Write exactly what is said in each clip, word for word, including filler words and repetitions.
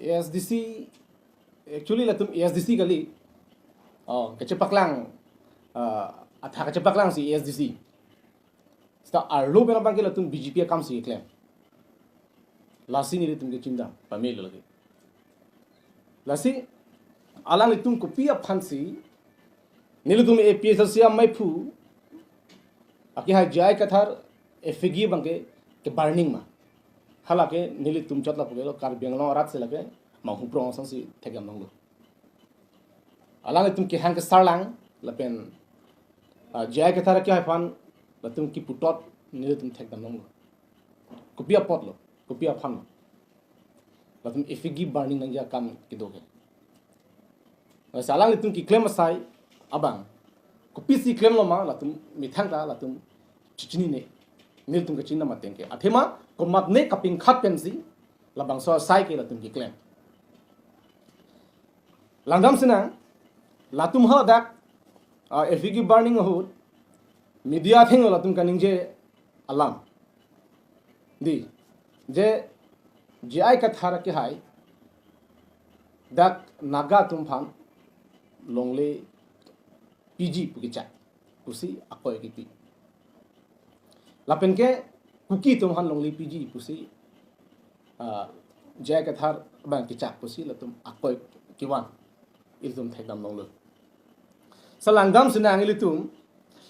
A S D C, actually latum A S D C kali. Oh, kachepaklang, ah, athak kachepaklang si A S D C. Seta arlo pen abang ke latum B J P akam si keklem. Lasi nelitum kechindam pamelo lagi. Lasi alanglitum kopi aphan si nelitum A P H L C amaiphu akehai J I Kathar effigy abang ke, ke burning ma. Hala ke nelitum chot lapu ke lo, Karbi Anglong arat si lake manghu prong asonsi thekdam longlo. Alanglitum kehang kesarlang lapen, ah, J I Kathar akehai aphan latum kiputot nelitum thekdam longlo. Kopi apotlo, kopi aphanlo. Latum effigy burning nangji akam kedo ke. Lasi alanglitum keklem asai abang, kopisi klemlo ma, latum methang ta latum chechinine. Nelitum kachinine ma ateng ke. Athema komatne kapingkhat pensi labangso asai ke latum keklem. Langdam sinang, latum hadak, ah, effigy burning ahut media athengno latum kaningje alam, dei, je J I Kathar akehai dak Naga atum aphan longle piji pu kechak pusi akoi kipi. Lapen ke Kuki atum aphan longle piji pusi, ah, J I Kathar abang kechak pusi latum akoi kevan, ilitum thekdam longlo. Lasi langdam sinang, ilitum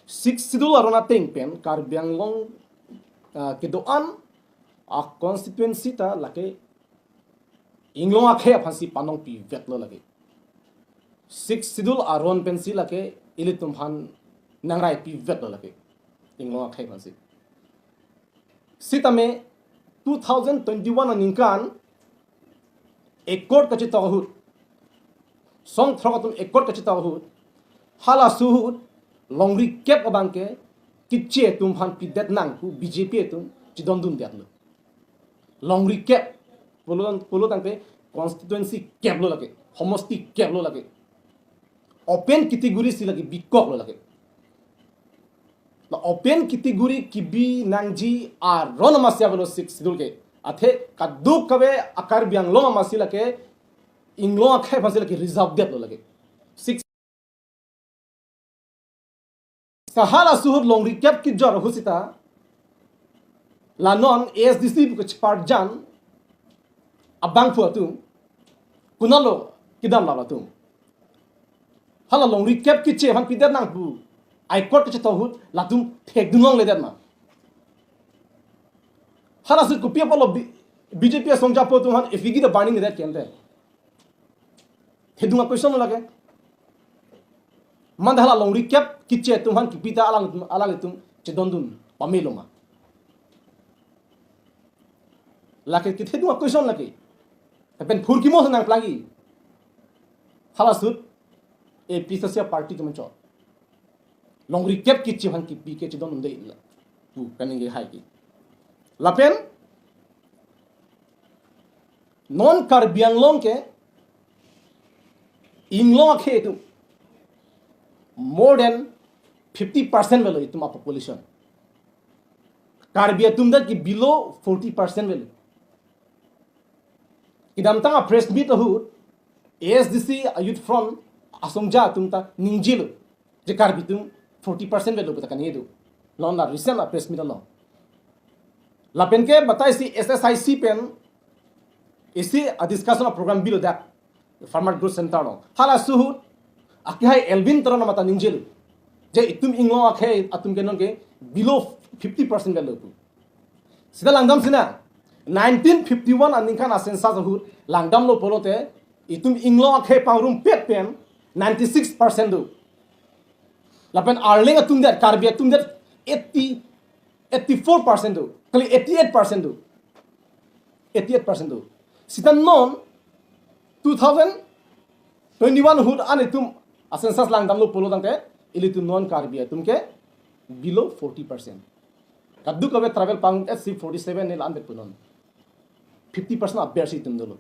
Sixth Schedule aron ateng pen Karbi Anglong, ah, kedo-an a-constituency ta lake Inglong akhei aphansi panong pivetlo lake. Sixth Schedule aron pensi lake ilitum aphan nangrai pivetlo lake, Inglong akhei aphansi. Sitame two thousand twenty-one aningkan accord kachetok ahut, song throk atum accord kachetok ahut, halaso ahut longri kep abang ke Keche atum aphan pidet nang pu B J P atum chedondundetlo. Longri kep pulo, pulo tangte constituency kep lo lake, homosti kep lo lake. Open category si lake bikok lo lake. La open category kebi nangji aron amatsi avelo Sixth Schedule ke. Athe kadokave a-Karbi Anglong amatsi lake Inglong akhei aphansi lake reserve detlo lake. Six Seta halaso ahut longri kep kejor ahut seta la non A S D C pu kacheparjan abangphu atum, konatlo kedam la latum? Hala longri kep Keche aphan pidet nang pu accord kachetok ahut latum thekdun longledet ma? Halaso ahut kopi apotlo B-, B J P asongjapo atum aphan effigy ta burning det kente? Thedung a-question lo lake. Manda hala longri kep Keche atum aphan kepi ta alang, alanglitum chedondun pamelo ma? Lake kethedung a-question lake. Lapen phurkimo nangplangji. Halaso ahut A P H L C party kemancho longri kep Keche aphan kepi ke chedondunde pu kaningje hai ke. Lapen non Karbi Anglong ke Inglong akhei atum more than fifty percent avelo itum a-population. Karbi atum ta ke below forty percent avelo. Kedamtang a-press meet ahut A S D C a-Youth Front asongja atum ta ningjelo, je Karbi atum forty percent avelo pu ta kaningje do. Non la recent a-press meet along. Lapen ke batai si S S I C pen isi a-discussion a-program bilo dak Farmer Growth Center along. Halaso ahut akehai Elwin Teron amat ta ningjelo, je itum Inglong akhei atum ke non ke below fifty percent avelo pu. Seta langdam sinang, nineteen fifty-one aningkan a-census ahut langdamlo pulote itum Inglong akhei pangrumpet pen ninety-six percent do. Lapen Arleng atum det, Karbi atum det eighty, eighty-four percent do. Kali eighty-eight percent do. Eighty-eight percent do. Seta non two thousand twenty-one ahut an itum a-census langdamlo pulo tangte ilitum non Karbi atum ke below forty percent. Kadokave travel pang at si forty-seven ne la-an bet pu non. Fifty percent aber si itum dolo.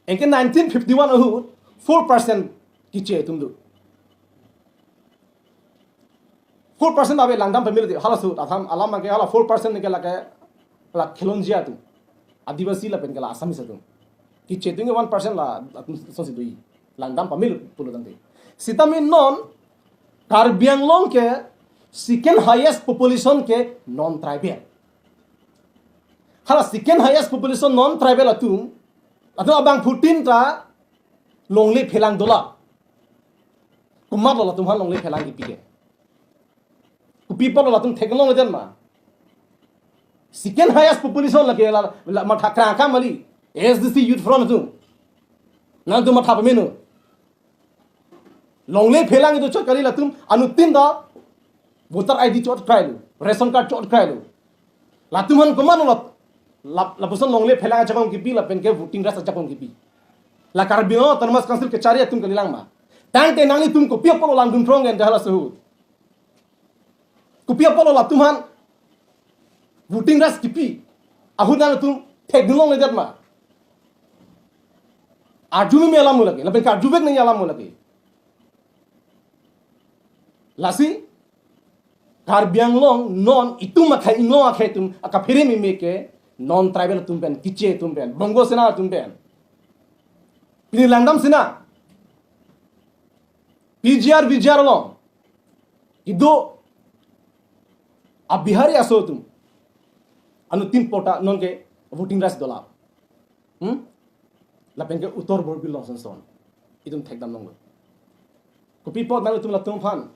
Anke nineteen fifty-one ahut four percent Keche atum do. Four percent ave langdam family de, halaso ahut atham alam ke hala four percent ke lake la khilonjia atum, Adivasi lapen ke la Assamese atum. Kiche atum ke one percent la, latum asonsi do-i. Langdam pamil pulo tangte. Sitame non, Karbi Anglong ke second highest population ke non-tribal. Hala second highest population non-tribal atum, latum abangphutin ta longle phelang dola. Komatlo latum aphan longle phelang kipi ke? Kopi apotlo latum theklongledet ma? Second highest population lake la, la matha krang akam kali. A S D C Youth Front atum. Nangtum matha pameno. Longle phelang itum chot kali, latum anuttin ta voter I D chot krailo, ration card chot krailo. Latum aphan komatlo la, la, lapuson longle phelang ajakong kipi, lapen ke voting rights ajakong kipi? La Karbi Anglong Autonomous Council kechari atum kalilang ma? Tangte nanglitum kopi apotlo langdun prong en hala ahut? Kopi apotlo latum aphan voting rights kipi ahut nangtum thekdunlongledet ma? Arjumeme alam mo lake, lapen karjuvek nangji alam mo lake. Lasi Karbi Anglong non itum akhei, Inglong akhei atum akaphere meme ke non-tribal atum pen, kiche atum pen, Bongo Sena atum pen. Pini langdam sina, P G R, V G R along kedo a-Bihari aso atum anuttin apot ta nonke voting rights dola. Hmm? Lapen ke Uttar Borbil along sonson. Itum thekdamlonglo. Kopi apot nangtum latum aphan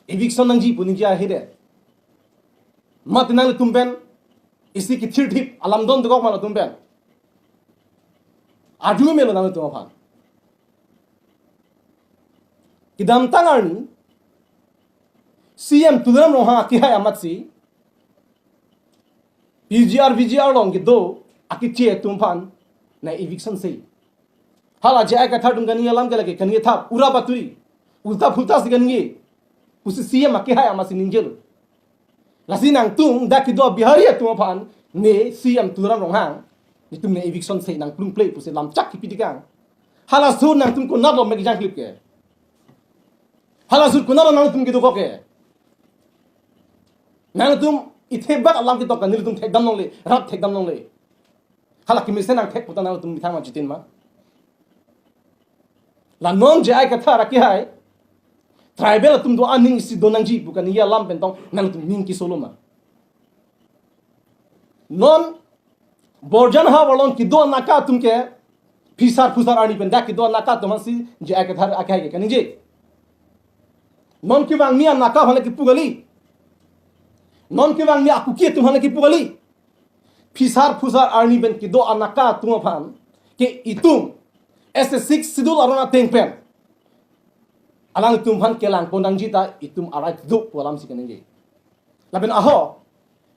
eviction nangji pu ningje ahedet? Mate nangtum pen isi kithirthip alam don dokok ma latum pen? Arjumemelo nangtum aphan. Kedamtang arni C M Tuliram Ronghang akehai amatsi P G R, V G R along kedo akiche atum aphan nang eviction sei. Hala J I Kathar atum kaningje alam ke lake kaningje thap, ura paturi, ulta phulta si kaningje pusi C M akehai amatsi ningjelo. Lasi nangtum dak kedo Bihari atum aphan ne C M Tuliram Ronghang, netum ne eviction sei, nang plung ple pusi lamchak kipi tikang. Hala ahut nangtum konatlo mek jangklip ke? Hala ahut konatlo nangtum kedokok ke? Nangtum ithebak alam ketok kan nelitum thekdamlongle, rat thekdamlongle. Hala kemesen nangthek pu ta nangtum methang ma chitin ma? La non J I Kathar akehai tribal atum do aning isi do nangji pu kaningje alam pen tong nangtum ning kesolo ma? Non Borjan havar along kedo anaka atum ke phisar phusar arni pen dak kedo anaka atum aphansi J I Kathar akehai ke kaningje. Non kevangji anaka aphan le kipu kali. Non kevangji akuki atum aphan le kipu kali. Phisar phusar arni pen kedo anaka atum aphan ke itum as a Sixth Schedule aron ateng pen alanglitum aphan kelangpon nangji ta itum a-right do pu alamsi kaningje. Lapen aho,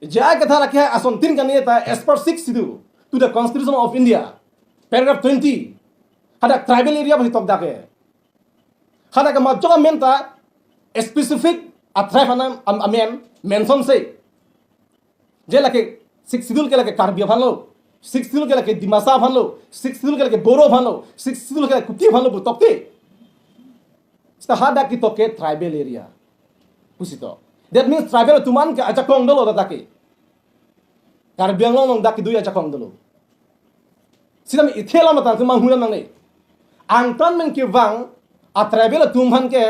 J I Kathar akehai asontin kaningje ta as per Sixth Schedule to the Constitution of India, paragraph twenty, hadak tribal area pusi tokdak ke. Hadak ke majok amen ta specific a-tribe anam am-, amen mention sei. Je lake Sixth Schedule ke lake Karbi aphanlo, Sixth Schedule ke lake Dimasa aphanlo, Sixth Schedule ke lake Boro aphanlo, Sixth Schedule ke lake Kuki aphanlo pu tokte. Seta hadak ketok ke tribal area pusi tok. That means tribal atum an ke ajakong dolo dak ke. Karbi Anglong along dak kedo ajakong dolo. Sitame ithe lam atang ke manghunam nangne. Angtan men kevang a-tribal atum aphan ke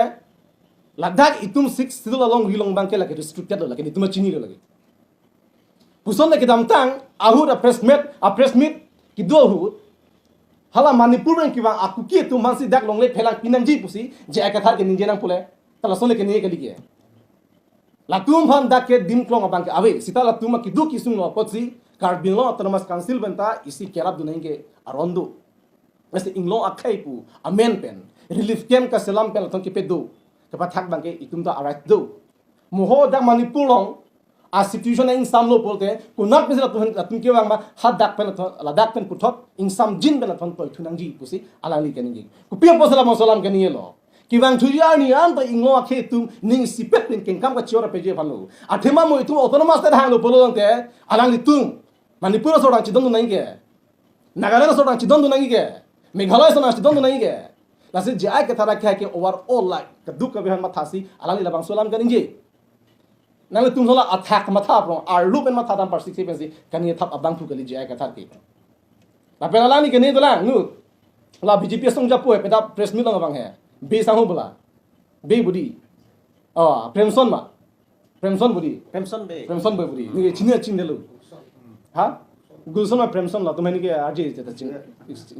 ladak itum Sixth Schedule along rilong abang ke lake restricted lo, lake netum chinilo lake. Puson lake kedamtang ahut a-press meet, a-press meet kedo ahut, hala Manipur pen kevang a-Kuki atum aphansi dak longle phelang pinangji pusi J I Kathar ke ningje nangpo le, ta lason le keningje kali ke? Latum aphan dak ke dimklong abang ke ave, seta latum akedo kesung lo apotsi Karbi Anglong Autonomous Council pen ta isi kerapdun nangji ke aron do. Mesti Inglong akhei pu amen pen relief camp kaselam pen latum kepi do, kepathak abang ke itum ta a-right do. Moho dak Manipur along a-situation ingsamlo pulote, konat pensi latum, latum kevang ma, hadak pen latum, ladak pen puthot ingsamjin pen latum toithu nangji pusi alangli kaningje. Kopi apotsi labangso alam kaningjelo? Kevangthuji arni an ta Inglong akhei atum ning isipet pen kengkam kachor apeji aphanlo. Athema mo itum autonomous state hanglo pulo tangte, alanglitum Manipur aso rang chidondun nangji ke, Nagaland aso rang chidondun nangji ke, Meghalaya aso rang chidondun nangji ke. Lasi J I Kathar akehai ke overall like keduk kave aphan mathasi alangli labangso alam kaningje. Nanglitum hala athak matha prong, arlo pen matha dam parsik si pensi kaningje thap abangphu kali J I Kathar ke. Lapen alangli kene dolang, nu. La B J P asong japo he, peta press meet along abang he. Be sangho bola. Be budi. Oh, Premson ma. Premson budi. Premson Bey. Premson Bey budi. Neli chini chini delo. Ha? Gulson ma Premson, latum hini ke aje jeta ching,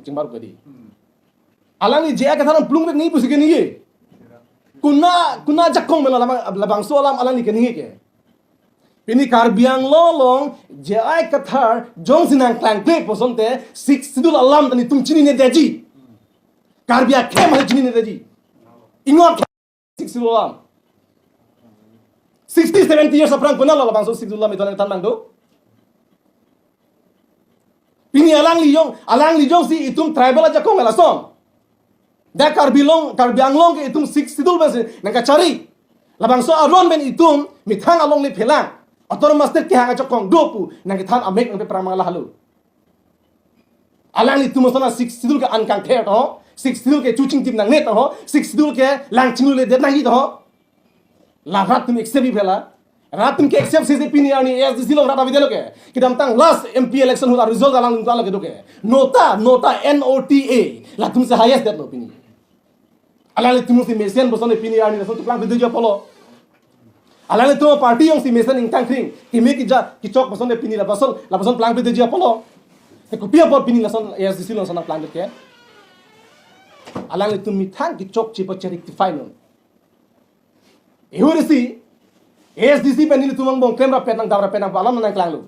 chingbar budi. Alangli J I Kathar plung bek ni pusi ke neli. Kuna, kuna jakong mela labang, labangso alam alangli kene ke. Pini Karbi Anglong along J I Kathar jongsi nangklangkle pu asonte Sixth Schedule alam ta netum chininedetji. Karbi akhei ma chininedetji. Ingot Sixth Schedule alam. Sixty, seventy years aphrang konatlo labangso Sixth Schedule alam itum nangthan abang do. Pini alangli jong, alangli jongsi itum tribal ajakong lason. Dak Karbi Anglong, Karbi Anglong ke itum Sixth Schedule pensi nangkachari. Labangso aron pen itum methang alongle phelang, autonomous state kehang ajakong do pu nangkethan amek nangpepramang lahelo. Alanglitum asona Sixth Schedule ke an kangther to, Sixth Schedule ke chuching tim nangne to, Sixth Schedule ke lang chingluledet nangji to. La rat atum accept-ji pela. Rat atum ke accept sese pini arni A S D C along rat avedetlo ke. Kedamtang last M P election ahut result alanglitum tanglo kedo ke. Nota, nota, N O T A. Latumsi highest detlo pini. Alanglitum si mesen pu asonte pini arni lason plangpledeji apotlo. Alanglitum party jongsi mesen ingtang kring, keme keja kechok pu asonte pini lapuson, lapuson plangpledeji apotlo. Te kopi apot pini lason A S D C along lason nangplangdet ke. Alanglitum methang kechokche pa che-rectify non. Ihur isi, A S D C pen nelitum angbong klemrapet nangdaprapet nang alam nangklanglo.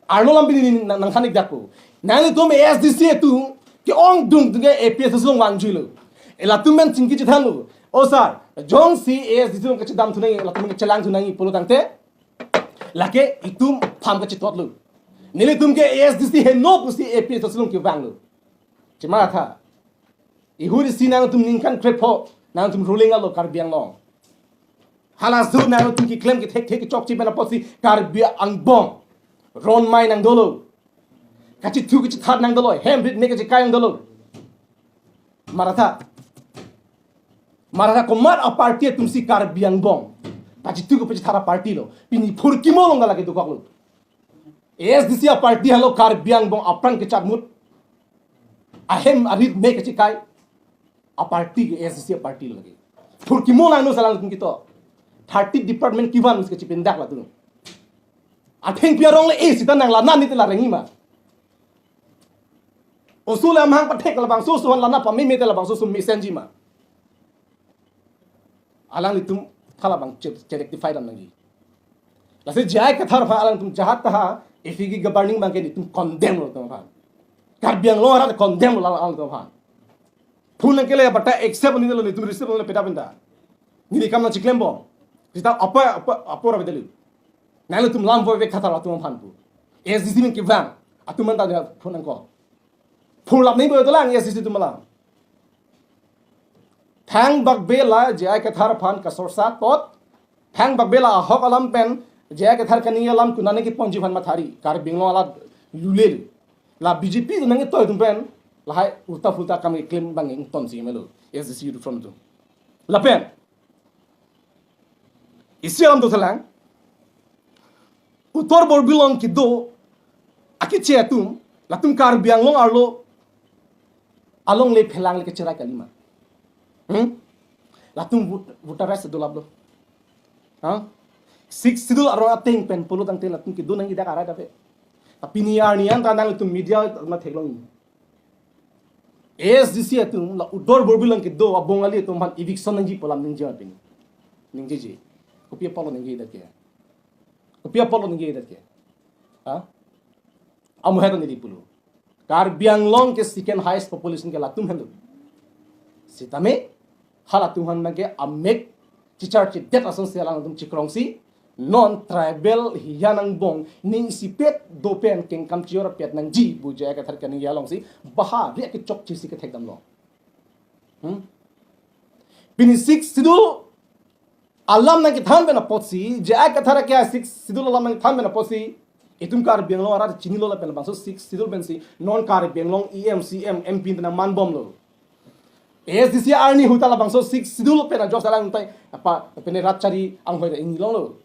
Arlo alam pini neli nang, nangthan-ik dakpo. Nanglitum A S D C atum ke-ongdung atum ke A P H L C along vangjuilo. Elatum pen chingki chethanlo. O sir, jongsi A S D C along kachedamthu nangji, latum kachelangthu nangji pulo tangte, lake itum tham kachetotlo. Nelitum ke A S D C heno pusi A P H L C along kevanglo. Chemaratha. Ihur isi nangtum ningkan krepho, nangtum ruling alo Karbi Anglong. Halaso nangtum keklem kethekthe kechokche pen apotsi Karbi angbong ronmai nangdolo. Kachethu kachethat nangdolo, hem rit ne kachekai nangdolo. Maratha. Maratha komat aparty atumsi Karbi angbong pachethu kachethat aparty lo. Pini phurkimo along lake dokoklo. A S D C aparty henlo Karbi angbong apran kecharmut, ahem arit me kachekai aparty ke A S D C aparty lo lake. Phurkimo langno si alangtum kito. Thirty department kevan si kachepindak latum. Athengpi arong le-e sita nang lana ni te la rengji ma. Oso le amahang pathek labangso oso han lana pameme te labangso oso mesenji ma. Alanglitum thala abang che-, che-rectify dam nangji. Lasi J I Kathar aphan alangtum jahat taha, ifi ke governing abang ke netum condemn lo atum aphan. Karbi Anglong arat condemn lo alangtum aphan. Phone nangkele bata accept nangji lo, netum receive nangji lo peta penta. Neli kam nangchiklembom. Sita apa, apa, apa rabe delu. Nanglitum lam voi vek Kathar atum aphan pu. A S D C pen kevang atum anta phone nangkok. Phurlap nangji bo dolang A S D C atum alam. Thangbak bela J I Kathar aphan kasorsa tot. Thangbak bela ahok alam pen J I Kathar kaningje alam konane keponji aphan mathari. Karbi Anglong alat lulel. La B J P atum nangketoi atum pen lahai ulta pulta kam keklem abang ingtonsi melo. A S D C Youth Front atum. Lapen isi alam doselang. Uttar Borbil along kedo akeche atum, latum Karbi Anglong arlo alongle phelang le kacherai kalima. Hmm? Latum vote, voter rights dolaplo. Ha? Sixth Schedule arong ateng pen pulo tangte latum kedo nangji dak arai dape. Tapi pini arni anta nangtum media matheklong. A S D C atum la Uttar Borbil along kedo a Bongali atum aphan eviction nangji pu alam ningje pini. Ningjeje. Kopi apotlo ningjedet ke? Kopi apotlo ningjedet ke? Ha? Amu heta neli pulo. Karbi Anglong ke second highest population ke latum henlo. Sitame halatum aphan abang ke amek chicharchidet asonsi alangtum chikrongsi non tribal hiya angbong ning isipet do pen kengkam chior pet nangji pu J I Kathar kaningje alongsi baha re kechokche si kethekdamlo. Hmm? Pini Sixth Schedule alam nangkethan pen apotsi, J I Kathar ke Sixth Schedule alam nangkethan pen apotsi, itum Karbi Anglong arat chinilo lapen labangso Sixth Schedule pensi non Karbi Anglong E M, C M, M P nangmanbomlo. A S D C arni ahut ta labangso Sixth Schedule pen ajok salang tai apa pene rat chari anghoi ta inglonglo.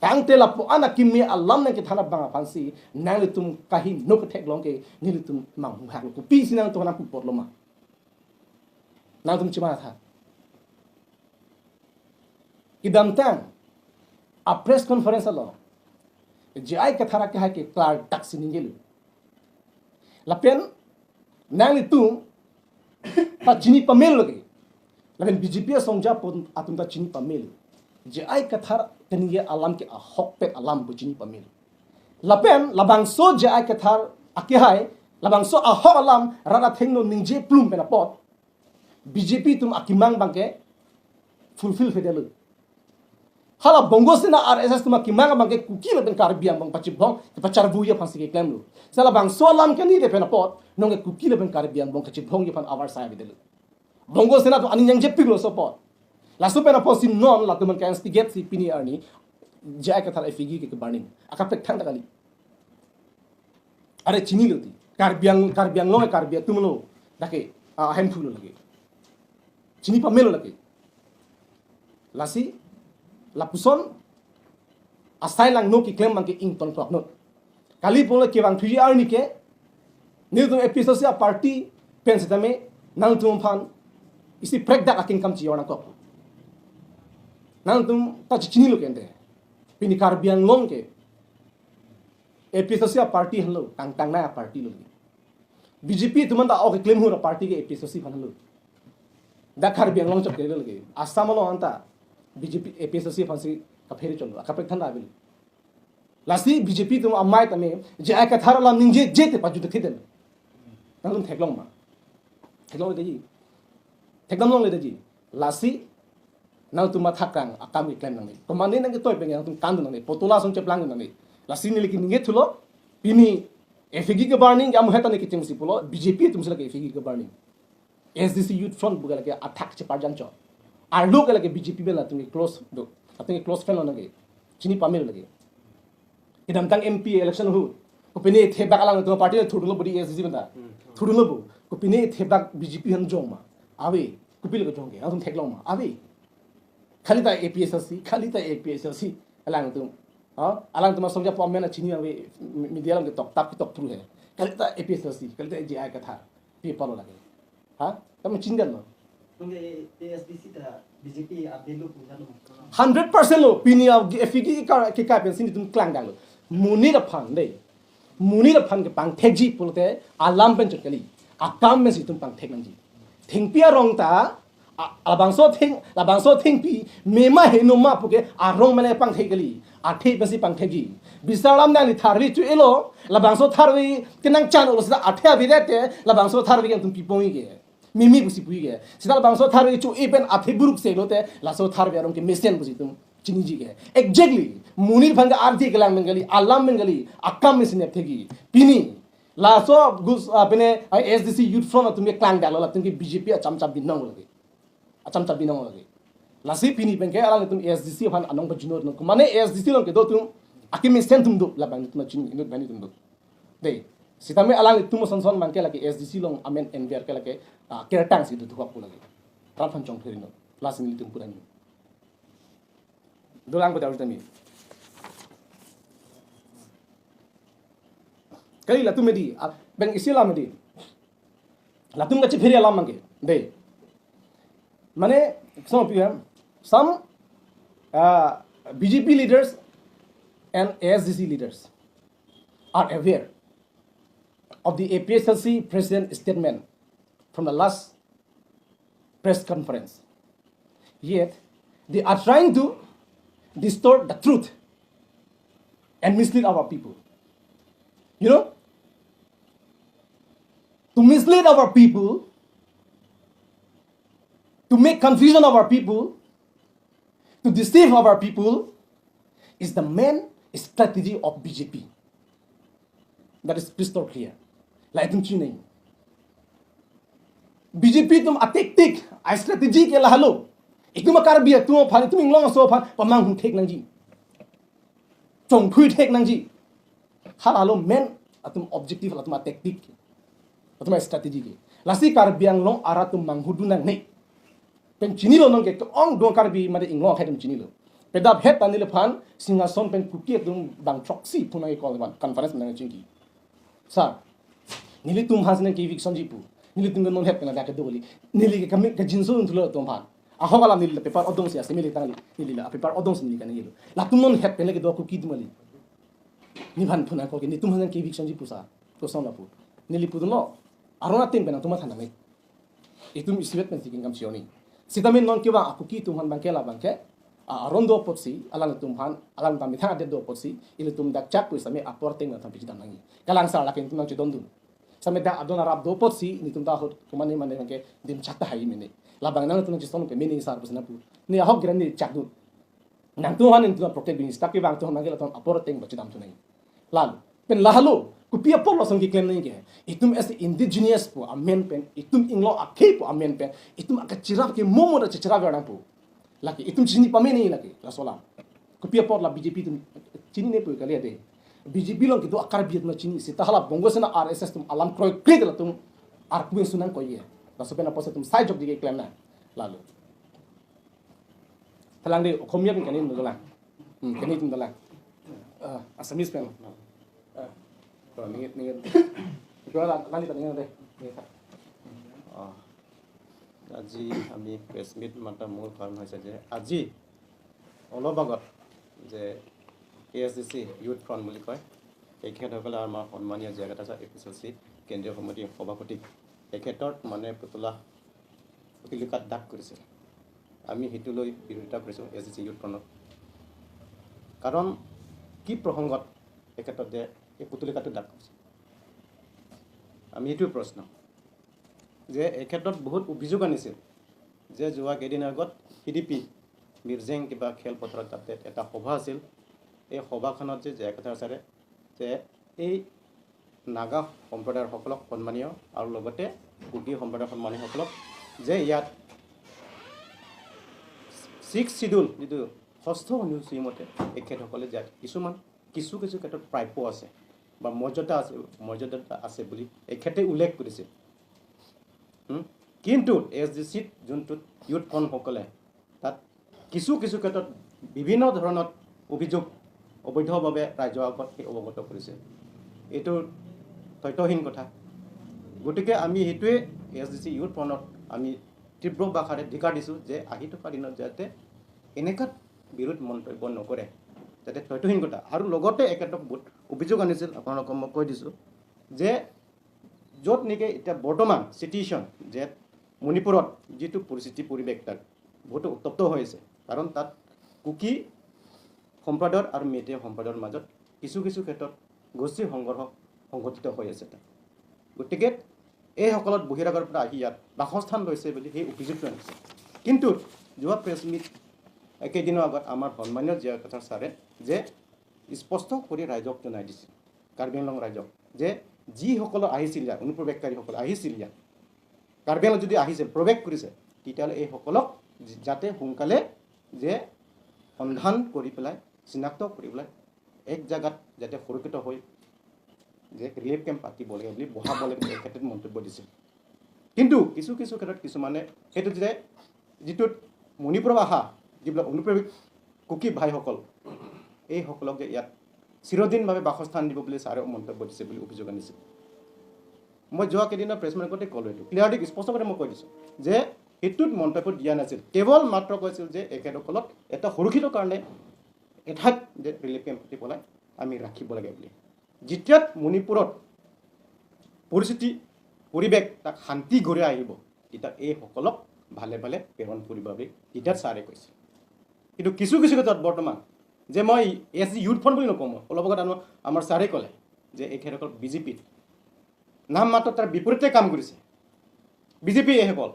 Tangte lapu-an akimi alam nangkethan abang aphansi nanglitum kaheno ketheklong ke nelitum manghu hak. Kopisi nangtum nangpu apotlo ma? Nangtum chematha. Kedamtang a press conference along J I Kathar akehai ke klardak si ningjelo. Lapen nanglitum ta chini pamelo lake. Lapen B J P asongja pon atum ta chini pamelo. J I Kathar keningje alam ke ahokpet alam pu chini pamelo. Lapen labangso J I Kathar akehai, labangso ahok alam rat athengno ningje plum pen apot B J P atum akemang abangke fulfill-vedetlo. Hala Bongo Sena R S S atum akemang abangke Kuki lapen Karbi angbong pachibong, pacharvuji aphansi keklemlo. Seta labangso alam keningje pen apot nonke Kuki lapen Karbi angbong kachibongji aphan avarsai avedetlo. Bongo Sena atum aning nangjepi lo so apot. Laso pen apotsi non latum an ka-instigate si pini arni J I Kathar effigy ke keburning. Akaprek thangta kali. Are chinilo ti. Karbi Ang-, Karbi Anglong, Karbi atumlo. Dak ke, ah, hemphulo lake. Chini pamelo lake. Lasi, lapuson, asai langno keklem abangke ingtontoknon. Kali pulo kevang thuji arni ke, nelitum A P H L C a-party pen setame, nangtum aphan isi prekdak akengkam chijor nangkok. Nangtum ta chichinilo ke ante. Pini Karbi Anglong ke A P H L C a-party henlo, tangtang na a-party lo. B J P atum anta ok keklem ahut a-party ke A P H L C aphan henlo. Dak Karbi Anglong chot kelo lake. Assam along anta B J P A P H L C aphansi kaphere chotlo. Akaprek thangta avelo. Lasi B J P atum amei tame J I Kathar alam ningjeje te pajut thekthedet. Nangtum theklong ma? Theklongledetji. Thekdam longledetji. Lasi nangtum mathakrang akam keklem nangne. Komane nangketoi pen nangtum kandun nangne. Putula ason cheplang nangne. Lasi neli keningje thulo. Pini effigy keburning ke amu heta ne kechengsi pulo. B J P atumsi lake effigy keburning. A S D C Youth Front pu ke lake athak cheparjang chot. Arlo ke lake B J P pen latum ke close do. Latum ke close friend lo nangke. Chini pamelo lake. Kedamtang M P election ahut. Kopine thebak alangtum a-party thurdunlo bodi A S D C pen ta. Hmm. Thurdunlo bo. Kopine thebak B J P aphan jong ma? Ave. Kopilo kejong ke? Nangtum theklong ma? Ave. Kali ta A P H L C, kali ta A P H L C. Alangtum. Ha? Alangtum asongja po amen chini ave, media along ketok tap ketok through he. Kali ta A P H L C, kali ta J I Kathar. Pi apotlo lake. Ha? Tame chinidetlo. Nonke A S D C ta B J P avelo pu jalo. Hundred percent lo. Pini a effigy ke ka, ke ka pensi nelitum klangdaklo. Monit aphan dei. Monit aphan kepangthekji pulote alam pen chot kali. Akam pensi itum pangthek nangji. Thengpi arong ta, a, labangso theng, labangso thengpi mema heno ma puke arong mane pangthek kali. Athe pensi pangthekji. Bisar alam nangli tharve cho-elo, labangso tharve ke nangchan-olo seta athe avedet te, labangso tharve ke nangtum piponji ke. Mimi pusi puji ke. Seta labangso tharve cho-e pen athe buruk se lote, laso tharve arong ke mesen pusi itum chiniji ke. Exactly. Monit aphan ke arje kelang pen kali, alam pen kali, akam mesen nepthekji. Pini. Laso gus, ah, pine, ah, A S D C Youth Front atum ke klangdaklo, latum ke B J P acham cham binong lake. Acham cham binong lake. Lasi pini pen ke alanglitum A S D C aphan anong pajunor no. Mane A S D C along kedo atum, akimi sen atum do, labang atum chini, inut bani atum do. Dei, sitame alanglitum ason son abangke lake A S D C along amen enver ke lake, ah, kertang si do thuak pu lake. Rat aphan chongpheri no. Lasi nelitum pura ni. Dolang ko jawab tami. Kali latum medi, ah, bang isi alam medi. Latum kachephere alam abangke. Dei. Mane, some of you have, some, uh, B J P leaders and A S D C leaders are aware of the A P H L C president statement from the last press conference. Yet, they are trying to distort the truth and mislead our people. You know, to mislead our people, to make confusion of our people, to deceive our people is the main strategy of B J P. That is crystal clear. La itum chinine. B J P atum a-tactic, a-strategy ke lahelo. Itum a-Karbi atum aphan, itum inglong aso aphan pamanghu thek nangji. Chongphui thek nangji. Halahelo main atum objective, atum a-tactic, atum a-strategy ke. Lasi Karbi Anglong arat atum manghudun nangne. Pen chinilo nonke, ke-ong do Karbi mate inglong akhai atum chinilo. Pedap het ta neliphan Singhason pen Kuki atum bang throksi pu nangkecall aphan conference nangchingki. Sir, nelitum aphan si nangke-evictionji pu. Nelitum ke non het pen ladak kedo kali. Neli ke kami ke jinso unthulo atum aphan. Ahok alam neli la paper odong si ase neli tangli. Neli la paper odong si neli kaningilo. Latum non het pen le kedo Kuki atum kali. Nephan pu nangkecall ke nelitum aphan nangke-evictionji pu sir. Koson lapu. Neli pudunlo. Aron ateng pen nangtum matha nangme. Itum isivet pen si kengkam chiyoni. Sitame non kevang a-Kuki atum aphan bangke la bangke, a, aron do apotsi, alanglitum aphan, alang tame thang adet do apotsi, ilitum dak chak pu sitame apor ateng nangthan piji dam nangji. Kalang sir lake nelitum nangchedondun. Sitame dak adon arap do apotsi, nelitum ta ahut kumane mane bangke dim chak tahai mene. Labang nangtum nangchesong ke mene sir pusi nangpu. Ne ahok giran ne chakdun. Nangtum aphan nelitum protect bin sitame kevang atum aphan bangke latum apor ateng ba chedamthu nangji. Lalu, pen lahelo, kopi apotlo lason keklem nangji ke. Itum as indigenous pu amen pen, itum inglo akhei pu amen pen, itum akachirap ke momo ta chechirap ver nangpo. Lake, itum chini pame nangji lake, laso alam. Kopi apot la B J P atum chinine pu kali ade. B J P along kedo a-Karbi atum chini, seta hala Bongo Sena R S S atum alam kroikre latum arpu ingsun nangkoi ye. Laso pen apotsi itum sai jokji keklem nang. Lalu. Thalang de, Okhomia pen kani atum dolang. Hmm, kani atum dolang. Ah, Assamese pen. Ah. To, ningit, ningit. Kua la, lani ta ningit de. Ningit. Ah. আজি আমি press meet মাতাৰ মূল কাৰণ হৈছে যে আজি অলপ আগত যে A S D C youth front বুলি কয়, তেখেতসকলে আমাৰ সন্মানীয় জে আৰ কাটাচা এ পি চি চি কেন্দ্ৰীয় সমিতিৰ সভাপতিক তেখেতৰ মানে পুতলা পুতলিকাত দাগ কৰিছিল। আমি সেইটো লৈ বিৰোধিতা কৰিছোঁ এ এছ ডি চি ইউথ ফ্ৰণ্টত। কাৰণ কি প্ৰসংগত তেখেতক যে এই পুতলিকাটো দাগ কৰিছিল? আমি এইটোৱে প্ৰশ্ন যে এই ক্ষেত্ৰত বহুত অভিযোগ আনিছিল যে যোৱা কেইদিন আগত পি ডি পি মিৰ্জেং কিবা খেলপথাৰত তাতে এটা সভা আছিল। এই সভাখনত যে জে আৰ কাটাচা ছাৰে যে এই নাগা সম্প্ৰদায়ৰসকলক সন্মানীয় আৰু লগতে কুকি সম্প্ৰদায়ৰ সন্মানীয়সকলক যে ইয়াত ছিক্স শ্বিডিউল যিটো ষষ্ঠ অনুসূচী মতে তেখেতসকলে যে কিছুমান কিছু কিছু ক্ষেত্ৰত প্ৰাপ্য আছে বা মৰ্যাদা আছে, মৰ্যাদা আছে বুলি তেখেতে উল্লেখ কৰিছিল। হুম? কিন্তু এ এছ ডি চিত যোনটোত ইউথ ফ্ৰণ্টসকলে তাত কিছু কিছু ক্ষেত্ৰত বিভিন্ন ধৰণৰ অভিযোগ অবৈধভাৱে ৰাইজৰ আগত সেই অৱগত কৰিছে। এইটো তথ্যহীন কথা। গতিকে আমি সেইটোৱে এ এছ ডি চি ইউথ ফ্ৰণ্টত আমি তীব্ৰ ভাষাৰে ধিক্কাৰ দিছোঁ যে আহি থকা দিনত যাতে এনেকুৱা বিৰোধ মন্তব্য নকৰে, যাতে তথ্যহীন কথা। আৰু লগতে এখেতক বহুত অভিযোগ আনিছিল, আপোনালোকক মই কৈ দিছোঁ যে য'ত নেকি এতিয়া বৰ্তমান চিটুৱেশ্যন যে মণিপুৰত যিটো পৰিস্থিতি পৰিৱেশ তাত বহুতো উত্তপ্ত হৈ আছে, কাৰণ তাত কুকি সম্প্ৰদায়ৰ আৰু মেইটেই সম্প্ৰদায়ৰ মাজত কিছু কিছু ক্ষেত্ৰত গোষ্ঠী সংঘৰ্ষ সংঘটিত হৈ আছে তাত। গতিকে এইসকলত বহিৰাগতৰ পৰা আহি ইয়াত বাসস্থান লৈছে বুলি সেই অভিযোগটো আনিছে। কিন্তু যোৱা প্ৰেছ মিট একেদিনৰ আগত আমাৰ সন্মানীয় জে আৰ কাটাচা ছাৰে যে স্পষ্ট কৰি ৰাইজক জনাই দিছিল, কাৰ্বি আংলং ৰাইজক, যে যিসকল আহিছিল ইয়াত, অনুপ্ৰৱেশকাৰীসকল আহিছিল ইয়াত, কাৰ্বি আংলং যদি আহিছিল, প্ৰৱেশ কৰিছে, তেতিয়াহ'লে এইসকলক যাতে সোনকালে যে সন্ধান কৰি পেলাই, চিনাক্ত কৰি পেলাই এক জেগাত যাতে সুৰক্ষিত হৈ যে ৰিলিফ কেম্প পাতিব লাগে বুলি, বহাব লাগে বুলি তেখেতে মন্তব্য দিছিল। কিন্তু কিছু কিছু ক্ষেত্ৰত কিছুমানে সেইটো যে যিটোত মণিপুৰৰ পৰা অহা যিবিলাক অনুপ্ৰৱেশ কুকি ভাইসকল, এইসকলক যে ইয়াত চিৰদিনভাৱে বাসস্থান দিব বুলি ছাৰে মন্তব্য দিছে বুলি অভিযোগ আনিছিল। মই যোৱা কেইদিনৰ প্ৰেছ মিটতে ক'লোঁ, এইটো ক্লিয়াৰলি স্পষ্ট কৰি মই কৈ দিছোঁ যে সেইটোত মন্তব্য দিয়া নাছিল, কেৱল মাত্ৰ কৈছিল যে এখেতসকলক এটা সুৰক্ষিত কাৰণে এঠাইত যে ৰিলিফ কেম্প পাতি পেলাই আমি ৰাখিব লাগে বুলি। যেতিয়া মণিপুৰত পৰিস্থিতি, পৰিৱেশ তাক শান্তি ঘূৰাই আহিব, তেতিয়া এইসকলক ভালে ভালে প্ৰেৰণ কৰিব বুলি তেতিয়া ছাৰে কৈছিল। কিন্তু কিছু কিছু ক্ষেত্ৰত বৰ্তমান যে মই এ এছ ডি ইউথ ফ্ৰণ্ট বুলি নকওঁ, মই অলপ আগত আমাৰ, আমাৰ ছাৰে ক'লে যে এখেতসকল বি জে পিত নাম মাত্ৰ তাৰ বিপৰীতে কাম কৰিছে। বি জে পি এইসকল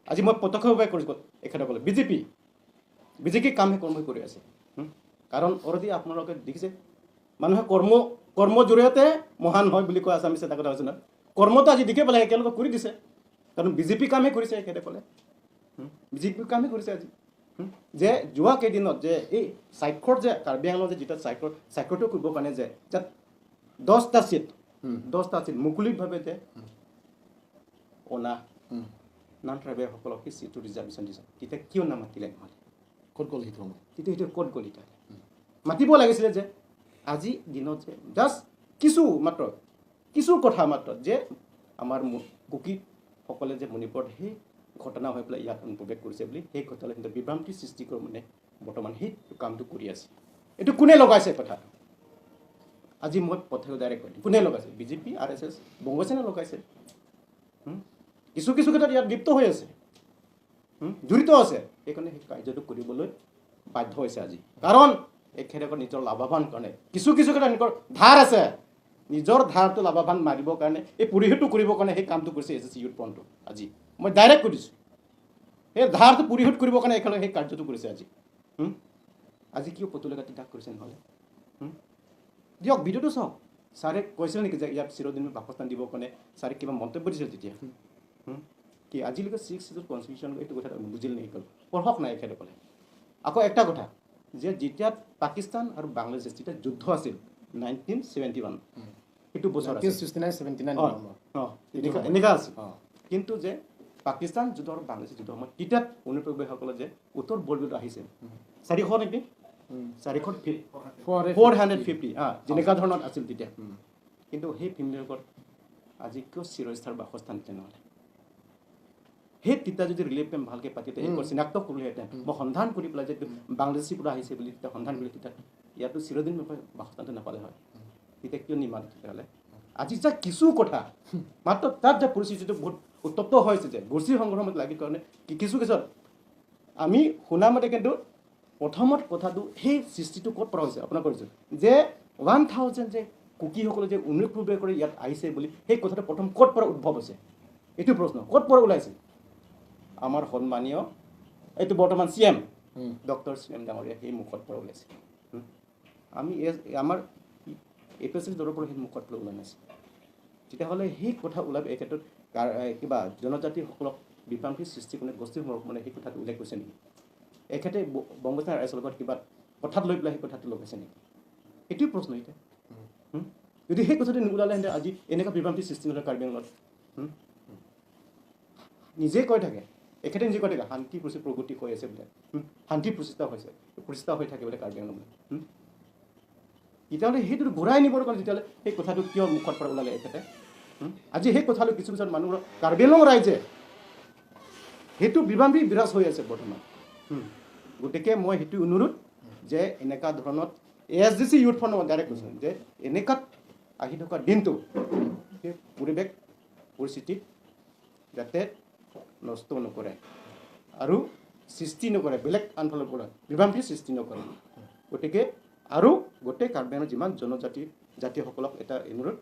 আজি মই প্ৰত্যক্ষভাৱে কৈছোঁ, এখেতসকলে B J P, B J P কামহে কৰ্মই কৰি আছে। হুম? কাৰণ অলৰেডি আপোনালোকে দেখিছে, মানুহে কৰ্ম, কৰ্ম জৰিয়তে মহান হয় বুলি কয় আছামিছে, এটা কথা কৈছে নহয়। কৰ্মটো আজি দেখি পেলাই একেলগে কৰি দিছে, কাৰণ বি জে পি কামহে কৰিছে এখেতসকলে। হুম? বি জে পি কামহে কৰিছে আজি। হুম? যে যোৱা কেইদিনত যে এই স্বাক্ষৰ যে কাৰ্বি আংলং যে যেতিয়া স্বাক্ষৰ, স্বাক্ষৰটো কৰিবৰ কাৰণে যে তাত দহটা চিট, হুম। দহটা চিট মুকলিভাৱে যে হুম। অনা হুম। নন ট্ৰাইবেলসকলক সেই চিটটো ৰিজাৰ্ভেশ্যন দিছে, তেতিয়া কিয় নামাতিলে নহ'লে? ক'ত গ'ল সেইটো সময়? তেতিয়া সেইটো ক'ত গ'ল এতিয়া? মাতিব লাগিছিলে যে আজি দিনত যে জাষ্ট কিছু মাত্ৰ, কিছু কথা মাত্ৰ যে আমাৰ মু- কুকিসকলে যে মণিপুৰত সেই ঘটনা হৈ পেলাই ইয়াত অনুপ্ৰৱেশ কৰিছে বুলি, সেই ঘটনালৈ কিন্তু বিভ্ৰান্তি সৃষ্টি কৰি মানে বৰ্তমান সেই কামটো কৰি আছে। এইটো কোনে লগাইছে কথাটো? আজি মই কথাটো ডাইৰেক্ট কৈ দিম, কোনে লগাইছে? বিজেপি, আৰ এছ এছ, বংগ সেনা লগাইছে। হুম? কিছু কিছু ক্ষেত্ৰত ইয়াত লিপ্ত হৈ আছে, হুম? জড়িত আছে। সেইকাৰণে সেই কাৰ্যটো কৰিবলৈ বাধ্য হৈছে আজি। কাৰণ এখেতে নিজৰ লাভৱান কাৰণে, কিছু কিছু ক্ষেত্ৰত নিজৰ ধাৰ আছে, নিজৰ ধাৰটো লাভৱান মাৰিবৰ কাৰণে, এই পৰিশোধটো কৰিবৰ কাৰণে সেই কামটো কৰিছে এছ এছ চি ইউথ ফ্ৰণ্টটো। আজি মই ডাইৰেক্ট কৈ দিছোঁ, সেই ধাৰটো পৰিশোধ কৰিবৰ কাৰণে একেলগে সেই কাৰ্যটো কৰিছে আজি। হুম? আজি কিয় পুতলি কাটি দাগ কৰিছে নহ'লে? হুম? দিয়ক, ভিডিঅ'টো চাওক। ছাৰে কৈছিল নেকি যে ইয়াত চিৰদিন বাসস্থান দিবৰ কাৰণে ছাৰে কিবা মন্তব্য দিছিল তেতিয়া? হুম? কি আজিলৈকে ছিক্স শ্বিডিউল কনষ্টিটিউশ্যন এইটো কথা নুবুজিল নেকি? পঢ়ক নাই এখেতে ক'লে। আকৌ একটা কথা, যে যেতিয়া পাকিস্তান আৰু বাংলাদেশ যেতিয়া যুদ্ধ আছিল নাইনটিন ছেভেণ্টি ওৱান, সেইটো বছৰ আছিল। ছিক্সটি নাইন ছেভেণ্টি নাইন অ, অ, এনেকা এনেকা আছিল। কিন্তু যে পাকিস্তান যুদ্ধ আৰু বাংলাদেশ যুদ্ধ সময়ত তেতিয়া অনুপ্ৰৱেশসকলে যে উত্তৰ বলবিত আহিছিল, চাৰিশ নেকি? চাৰিশ ফি- ফ'ৰ হাণ্ড্ৰেড ফিফটি, হা, যেনেকুৱা ধৰণৰ আছিল তেতিয়া। কিন্তু সেই ফেমিলিসকল আজি কিয় চিৰস্থায়ী বাসস্থান দিলে নহ'লে? সেই তেতিয়া যদি ৰিলিফ কেম্প ভালকে পাতিতে, উম। চিনাক্ত কৰিলেহেঁতেন, উম। মই সন্ধান কৰি পেলাই যে এইটো বাংলাদেশী পৰা আহিছে বুলি তেতিয়া সন্ধান কৰিলে, তেতিয়া ইয়াতো চিৰদিন বাসস্থানটো নাপালে হয়। তেতিয়া কিয় নিমাত তেতিয়াহ'লে? আজি যে কিছু কথা, মাত্ৰ তাত যে পৰিস্থিতিটো বহুত উত্তপ্ত হৈছে যে গোষ্ঠী সংঘৰ্ষত লাগি কাৰণে কি- কিছু কিছু আমি শুনা মতে কিন্তু প্ৰথমত কথাটো সেই সৃষ্টিটো ক'ত পৰা হৈছে? আপোনাৰ কৰিছে যে ওৱান থাউজেণ্ড যে কুকিসকলে যে অনুপ্ৰৱেশ কৰি ইয়াত আহিছে বুলি সেই কথাটো প্ৰথম ক'ত পৰা উদ্ভৱ হৈছে? এইটো প্ৰশ্ন ক'ত পৰা ওলাইছে? আমাৰ সন্মানীয় এইটো বৰ্তমান চি এম উম। ডক্টৰ চি এম ডাঙৰীয়া সেই মুখত পৰা ওলাইছে। হুম? আমি এ- আমাৰ এ পি এছ চি দলৰ পৰা সেই মুখত পৰা ওলোৱা নাছিল। তেতিয়াহ'লে সেই কথা ওলাব এই ক্ষেত্ৰত কাৰ- এ, কিবা জনজাতিসকলক বিভ্ৰান্তি সৃষ্টি কৰি গোষ্ঠী সংঘৰ্ষ মানে সেই কথাটো উল্লেখ কৰিছে নেকি? এখেতে ব- বংগ সেনাৰ আই এছ এলৰ লগত কিবা কথাত লৈ পেলাই সেই কথাটো লগাইছে নেকি? এইটোৱে প্ৰশ্ন এতিয়া। হুম? যদি সেই কথাটো নোলালেহেঁতেন আজি এনেকুৱা বিভ্ৰান্তি সৃষ্টি নহ'লে কাৰ্বি আংলঙত। হুম? নিজে কৈ থাকে, এখেতে নিজে কৈ থাকে শান্তি প্ৰচি- প্ৰগতি হৈ আছে বোলে। হুম? শান্তি প্ৰতিষ্ঠা হৈছে, প্ৰতিষ্ঠা হৈ থাকে বোলে কাৰ্বি আংলঙত। হুম? তেতিয়াহ'লে সেইটো ঘূৰাই নিবৰ কাৰণে তেতিয়াহ'লে সেই কথাটো কিয় মুখত পৰা ওলালে এখেতে? হুম? আজি সেই কথাটো কিছু কিছু মানুহৰ কাৰ্বি আংলং ৰাইজে সেইটো বিভ্ৰান্তি বিৰাজ হৈ আছে বৰ্তমান। হুম? গতিকে মই সেইটো অনুৰোধ যে এনেকুৱা ধৰণত A S D C youth front direct কৈছোঁ যে এনেকুৱাত আহি থকা দিনটো সেই পৰিৱেশ পৰিস্থিতিত যাতে নষ্ট নকৰে আৰু সৃষ্টি নকৰে, বেলেগ আনফালৰ পৰা বিভ্ৰান্তি সৃষ্টি নকৰে। গতিকে আৰু গোটেই কাৰ্বি আংলঙৰ যিমান জনজাতি জাতিসকলক এটা অনুৰোধ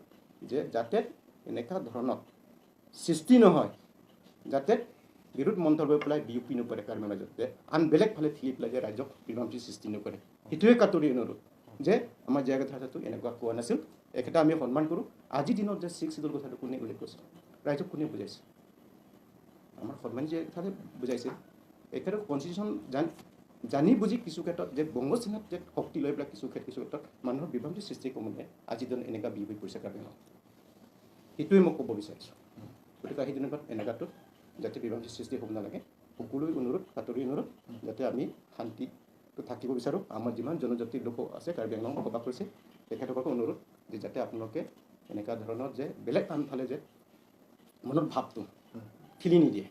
যে যাতে এনেকুৱা ধৰণৰ সৃষ্টি নহয়, যাতে বিৰোধ মন্থৰ হৈ পেলাই বিয়পি নপৰে কাৰ্বি আংলঙত, যাতে আন বেলেগ ফালে ঠেলি পেলাই যে ৰাইজক বিভ্ৰান্তি সৃষ্টি নকৰে। সেইটোৱে কাটৰি অনুৰোধ যে আমাৰ জে আৰ কথাটো এনেকুৱা কোৱা নাছিল। এখেতে আমি সন্মান কৰোঁ। আজিৰ দিনত যে ছিক্স শ্বিডিউল কথাটো কোনে উল্লেখ কৰিছে, ৰাইজক কোনে বুজাইছে? আমাৰ সন্মানী যে কথাটো বুজাইছে, এখেতে কনষ্টিটিউশ্যন জান জানি বুজি কিছু ক্ষেত্ৰত যে বংগ সেনাত যে শক্তি লৈ পেলাই কিছু ক্ষেত্ৰত কিছু ক্ষেত্ৰত মানুহৰ বিভ্ৰান্তি সৃষ্টি কৰোঁতে আজিৰ দিনত এনেকুৱা বিয়পি পৰিছে কাৰ্বি আংলঙত। সেইটোৱে মই ক'ব বিচাৰিছোঁ। গতিকে সেই তেনেকুৱাত এনেকুৱাতো যাতে বিভ্ৰান্তি সৃষ্টি হ'ব নালাগে, সকলোৱে অনুৰোধ, কাটৰি অনুৰোধ, যাতে আমি শান্তিটো থাকিব বিচাৰোঁ। আমাৰ যিমান জনজাতিৰ লোক আছে কাৰ্বি আংলঙত বসবাস কৰিছে, তেখেতসকলক অনুৰোধ যে যাতে আপোনালোকে এনেকুৱা ধৰণৰ যে বেলেগ আনফালে যে মনৰ ভাৱটো ঠেলি নিদিয়ে,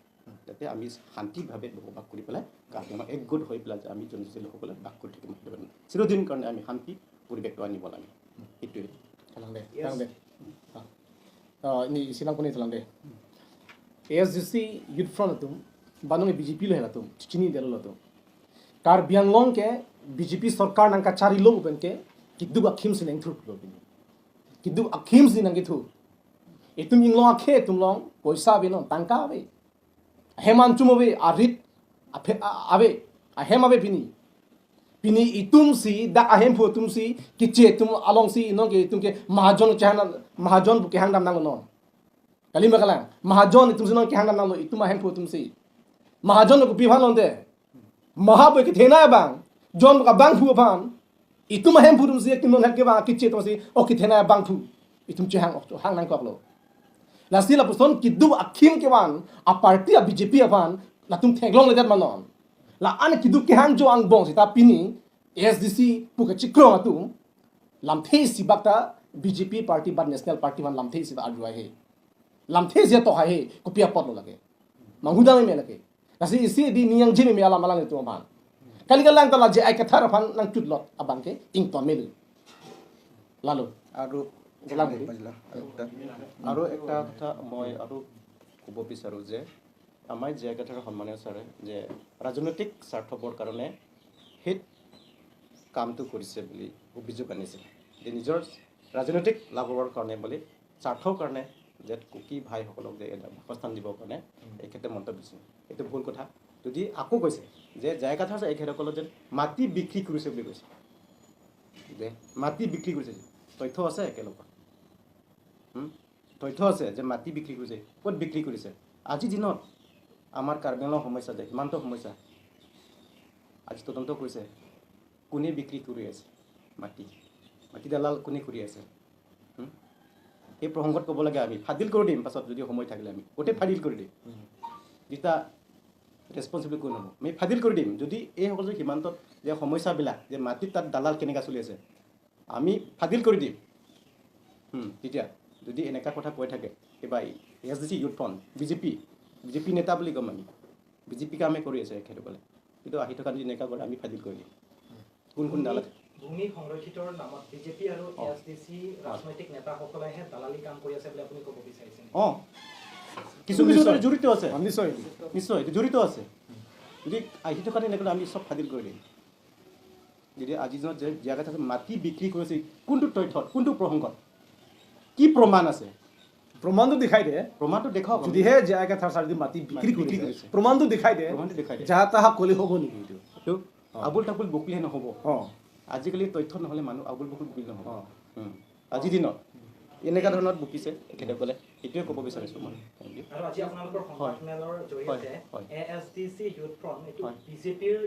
যাতে আমি শান্তিভাৱে বসবাস কৰি পেলাই কাৰ্বি আংলঙত একগোট হৈ পেলাই যে আমি জনজাতি লোকসকলে বাস কৰি থাকিম। সেইটো কাৰণে চিৰদিন কাৰণে আমি শান্তি পৰিৱেশটো আনিব লাগে। সেইটোৱে। Thank you. Thank you. Ah, ah, ini silang pun itu lang deh. A S D C Youth Front atum, banung B J P lo hela atum, chini delo atum. Karbi Anglong ke B J P sorkar nangkacharilo pen ke, kiduk akhim si nangthurlo pini. Kiduk akhim si nangkethur. Itum inglong akhe itum long, poisa ave non, tangka ave. Ahem anchum ave, arit aphe- a- ave, ahem ave pini. Pini itum si, dak ahemphu atum si, kiche atum along si, non ke itum ke mahajon chehang, mahajon pu kehang dam nanglo non. Kali ma kalang, mahajon itum si non kehang dam nanglo, itum ahemphu atum si. Mahajon ko pi phan lonte. Maha pu kethenei abang, jon ka bangphu aphan. Itum ahemphu atum si, itum non ke bang kiche atum si, o kethenei abangphu. Itum chehang ok, hang nangkoklo. Lasi lapuson kiduk akhim kevan, a party a B J P aphan, latum theklongledet ma non. La-an keduk kehang jo angbong seta pini A S D C pu kachikrong atum lamthe isi bak ta B J P party ba National Party aphan lamthe isi ta arju ahe. Lamthe isi atok ahe, kopi apotlo lake. Manghudam meme lake. Lasi isi di ning nangji meme alam alanglitum aphan. Kali kalang ta la J I Kathar aphan nangchutlot abang ke ington melu. Lalo. আৰু Jalan budi. আৰু একটা কথা মই আৰু ক'ব বিচাৰোঁ যে আমাৰ জে আই কাথাৰ সন্মানীয় ছাৰে যে ৰাজনৈতিক স্বাৰ্থপৰ কাৰণে হিত কামটো কৰিছে বুলি অভিযোগ আনিছিল, যে নিজৰ ৰাজনৈতিক লাভৰ কাৰণে বুলি, স্বাৰ্থৰ কাৰণে যে কুকি ভাইসকলক যে এটা বাসস্থান দিবৰ কাৰণে এখেতে মন্তব্য দিছিল। এইটো ভুল কথা। যদি আকৌ কৈছে যে জে আই কাথাৰ এখেতসকলক যেন মাটি বিক্ৰী কৰিছে বুলি কৈছে, যে মাটি বিক্ৰী কৰিছে, তথ্য আছে একেলগে? হুম? তথ্য আছে যে মাটি বিক্ৰী কৰিছে। ক'ত বিক্ৰী কৰিছে? আজিৰ দিনত আমাৰ কাৰ্বি আংলং সমস্যা যে সীমান্ত সমস্যা, আজি তদন্ত কৰিছে, কোনে বিক্ৰী কৰি আছে মাটি, মাটি দালাল কোনে কৰি আছে? হুম? সেই প্ৰসংগত ক'ব লাগে আমি, ফাদিল কৰি দিম পাছত যদি সময় থাকিলে আমি গোটেই ফাদিল কৰি দিম। যেতিয়া ৰেছপন্সিবল কোন হ'ব, আমি ফাদিল কৰি দিম। যদি এইসকল যে সীমান্তত যে সমস্যাবিলাক, যে মাটিত তাত দালাল কেনেকৈ চলি আছে, আমি ফাদিল কৰি দিম। হুম, তেতিয়া যদি এনেকা কথা কৈ থাকে, কিবা A S D C youth front, B J P, B J P নেতা বুলি ক'ম আমি, বি জে পি কামে কৰি আছে এখেতসকলে, কিন্তু আহি থকা যদি এনেকা কৰে, আমি ফাদিল কৰি দিম। কোন কোন দালাল? ভূমি সংৰক্ষিতৰ নামত বি জে পি আৰু অ। এ এছ ডি চি অ। ৰাজনৈতিক নেতাসকলেহে দালালি কাম কৰি আছে বুলি আপুনি ক'ব বিচাৰিছে নেকি? অ, কিছু কিছু নিশ্চয়। জড়িত আছে। অ, নিশ্চয়। নিশ্চয়, এইটো জড়িত আছে। যদি আহি থকা দিন একেবাৰে আমি চব ফাদিল কৰি দিম। যদি আজি দিনত যে জে আই কাথাৰ মাটি বিক্ৰী কৰিছে, কোনটো তথ্যত, কোনটো প্ৰসংগত, কি প্ৰমাণ আছে? প্ৰমাণটো দেখাই দে। প্ৰমাণটো দেখাওক। যদিহে জে আই কাথাৰ ছাৰে যদি মাটি বিক্ৰী মাটি বিক্ৰী কৰিছে, কৰিছে। প্ৰমাণটো দেখাই দে। প্ৰমাণটো দেখাই দে। যাহা তাহা ক'লে হ'ব নেকি এইটো? এইটো অ। আবুল তাবুল বকিলে নহ'ব। অ। আজিকালি তথ্য নহ'লে মানুহ আবুল বকুল বকিলে নহ'ব। অ। উম। আজিৰ দিনত এনেকুৱা ধৰণত বকিছে তেখেতসকলে, এইটোৱে ক'ব বিচাৰিছোঁ মই। Thank you। আৰু আজি আপোনালোকৰ হয়। সন্বাদ মেলৰ হয়, জৰিয়তে হয়। A S D C youth front এইটো হয়। বি জে পিৰ,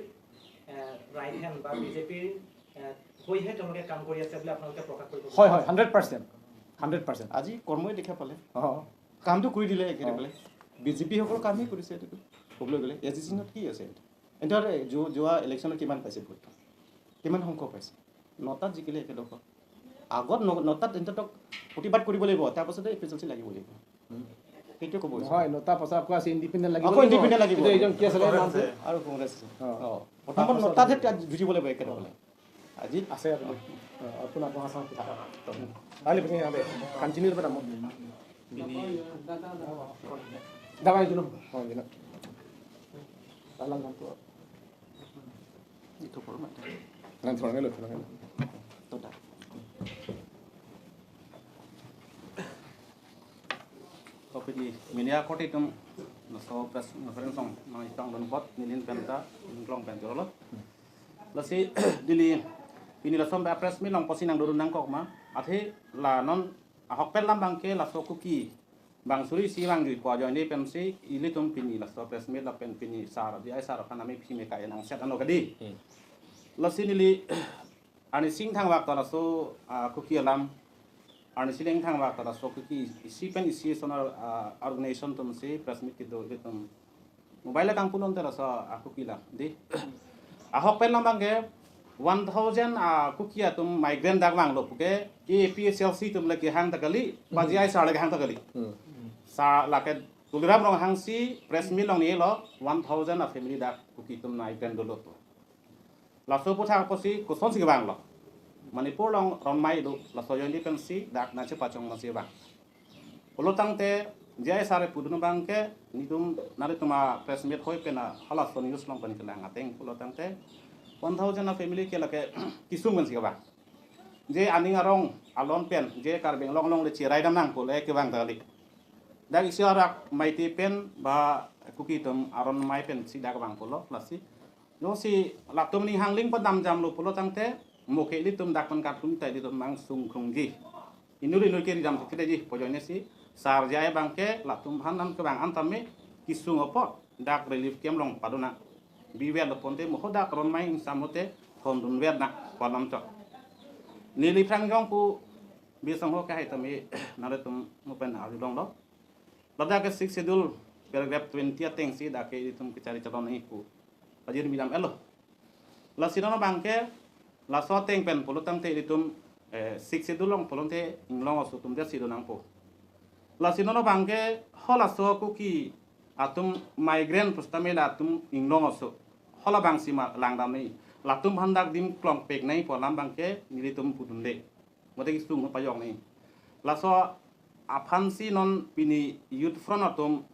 এ, ৰাইট হেণ্ড বা বি জে পিৰ, এ, হৈহে তেওঁলোকে কাম কৰি আছে বুলি আপোনালোকে প্ৰকাশ কৰিব হয়, হয়, বিচাৰিছে? Hundred percent. Hundred percent. আজি কৰ্মই দেখা পালে। অ। কামটো কৰি দিলে একেবাৰে। অ। বি জে পিসকলৰ কামেই কৰিছে এইটোতো। ক'বলৈ গ'লে এ এছ ডি চি ইউথ কি আছে? এতিয়া যোৱা, যোৱা ইলেকশ্যনত কিমান পাইছে ভোট? কিমান সংখ্যক পাইছে? নটাত জিকিলে একেডোখৰ। আগত ন-, নটাত তেহেঁতক প্ৰতিবাদ কৰিব লাগিব, তাৰ পাছতে এ পি এইচ এল চি লাগিব লাগিব। উম। সেইটোৱে ক'ব বিচাৰিছোঁ। নহয়, নটা পাছত আকৌ আছে ইণ্ডিপেণ্ডেণ্ট লাগিব। আকৌ ইণ্ডিপেণ্ডেণ্ট লাগিব। এইটো এইজন কি আছিলে নামটো? আৰু কংগ্ৰেছ আছে। অ। অ। প্ৰথমত নটাতহে তাত যুঁজিব লাগিব একেডোখৰলৈ। আজি আছে আৰু। অ। অ, আপোনাৰ, আপোনাৰ চাওক। কালি আপুনি ইয়াতে কণ্টিনিউ এটা মত। Ini Damai dulu. Oh, gila. Dalam kantor. Itu format. Nanti format dulu, format dulu. Total. Kopi di media korte atum laso press conference along nangchetong dunbom, neli pen ta, ingklong pen ta lo. Lasi neli pini laso press meet along pusi nangdodun nangkok ma, athe la non ahokpet alam abangke laso Kuki bang suri isi vangjuipo ajoine pensi ilitum pini laso press meet lapen pini sar, J I sar aphan ami phi me kai nangset ano kadi. Hmm. Lasi neli arnisi ingthang vak ta laso, ah, Kuki alam, arnisi ingthang vak ta laso Kuki isi pen isi ason, ah, organization atumsi press meet kedo ilitum mobile kangpulon te laso a-Kuki alam di. Ahokpet alam abangke one thousand a-Kuki atum migrant dak vanglo puke A P H L C atum le kehang ta kali, Hmm. ba J I sar le kehang ta kali. Hmm. Sa lake Tuliram Ronghang si press meet along nilo one thousand a-family dak Kuki atum migrant dolo to. Laso aphuthak apotsi kosonsi kevanglo? Manipur along ronmai do, laso ajoine pensi dak nangchepachong nangchevang. Pulo tangte J I sar pudun abangke nelitum nanglitum a-press meet hoi pen halaso news along pen kelang ateng pulo tangte one thousand a-family ke lake kesung pensi kevang. Je aning arong alon pen, je Karbi Anglong along le cherai dam nang pule kevang ta kali. Dak isi arak Meitei pen ba Kuki atum aron mai pensi dak vang pulo, lasi jongsi latum ning hangling padam jamlo pulo tangte, mo ke ilitum dak pen kartum ta ilitum mang sung krungji. Inut inut ke ridam sukri ji, pu ajoine si sar J I abangke latum aphan nangkevang an tame kesung apot dak relief camp along padun nang. Bivet lo ponte mo ho dak ronmai ingsam lote thondun vet nang pu alam chot. Neli aphrang jong pu bisong ho ke hai tame nanglitum mo pen arjulonglo. Ladak ke Sixth Schedule paragraph twenty atengsi dak ke itum kechari chalon nangji pu. pajirmi dam-etlo. Lasi non abangke laso ateng pen pulo tangte ilitum, eh, Sixth Schedule along pulote inglong aso atum det si do nangpo. Lasi non abangke halaso Kuki atum migrant pusitame latum inglong aso, hala abangsi ma langdam nangji. Latum aphan dak adim klongpek nangji pu alam abangke nelitum pudunde. Mate kesung pajok nangji. Laso aphansi non pini Youth Front atum